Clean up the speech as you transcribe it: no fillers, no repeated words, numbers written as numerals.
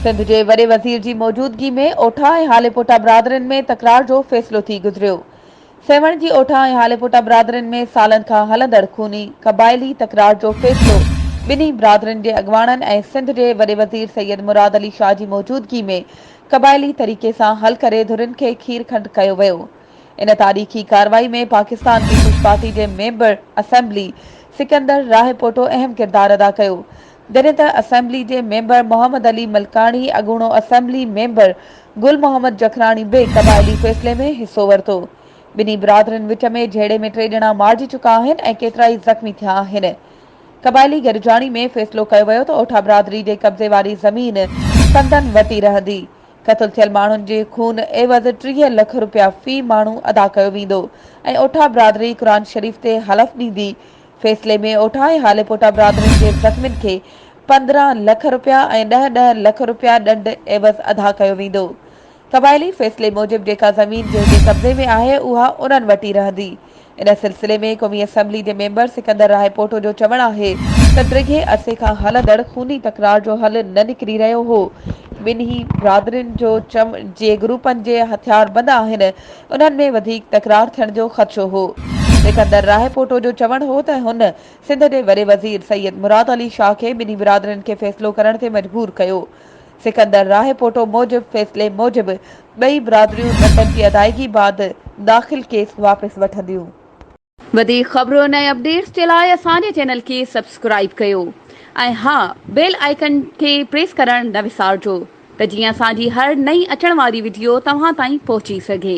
سنڌ جي وڏي وزير جي موجودگي ۾ اوٺا ۽ هاليپوٽا برادرين ۾ تڪرار جو فيصلو ٿي گذريو. سيوهڻ جي اوٺا ۽ هاليپوٽا برادرين ۾ سالن کان هلندڙ خوني قبائلي تڪرار جو فيصلو ٻنهي برادرين جي اڳواڻن ۽ سنڌ جي وڏي وزير سيد مراد علي شاهه جي موجودگي ۾ قبائلي طريقي سان حل ڪري ڌرين کي کير کنڊ ڪيو ويو. ان تاريخي ڪارروائي ۾ پاڪستان پيپلز پارٽي جي ميمبر اسيمبلي سڪندر راهيپوٽو اهم ڪردار ادا ڪيو. جڏهن ته اسيمبلي جي ميمبر محمد علي ملڪاڻي، اڳوڻو اسيمبلي ميمبر گل محمد جکراڻي به قبائلي فيصلي ۾ حصو ورتو. ٻنهي برادرين وچ ۾ جهيڙي ۾ ٽي ڄڻا مارجي چڪا آهن ۽ ڪيترائي زخمي ٿيا آهن. قبائلي گڏجاڻي ۾ فيصلو ڪيو ويو ته اوٺا برادري جي قبضي واري زمين سندن وٽ ئي رهندي. قتل ٿيل ماڻهن جي خون عيوض 30 لک رپيا في ماڻهو ادا ڪيو ويندو ۽ اوٺا برادري قرآن شريف تي حلف ڏيندي. فيصلي ۾ اوٺا ۽ هاليپوٽا برادرين جي زخمين کي 15 لک رپيا ۽ ڏهه ڏهه لک رپيا ڏنڊ عيوض ادا ڪيو ويندو. قبائلي فيصلي موجب جيڪا زمين جنهن جي قبضي ۾ آهي اها انهن وٽ ئي رهندي. ان سلسلي ۾ قومي اسيمبلي جي ميمبر سڪندر راهيپوٽو جو چوڻ آهي ته ڊگهي عرصي کان هلندڙ خوني تڪرار جو حل نه نڪري رهيو هو، ٻنهي برادرين جو جي گروپن جي هٿياربند آهن انهن ۾ وڌيڪ تڪرار ٿيڻ جو خدشو هو. سڪندر راهيپوٽو جو چوڻ هو ته هن سنڌ جي وڏي وزير سيد مراد علي شاهه کي ٻنهي برادرين کي فيصلو ڪرڻ تي مجبور ڪيو. سڪندر راهيپوٽو موجب فيصلي موجب ٻئي برادريون ڏنڊن جي ادائيگي بعد داخل ڪيس واپس وٺنديون. وڌيڪ خبرن ۽ اپڊيٽس جي لاء اسان جي چينل کي سبسڪرائيب ڪيو ۽ ها بيل آئيڪن کي پريس ڪرڻ نه وسارجو ته جيئن اسان جي هر نئين اچڻ واري وڊيو توهان تائين پهچي سگهي.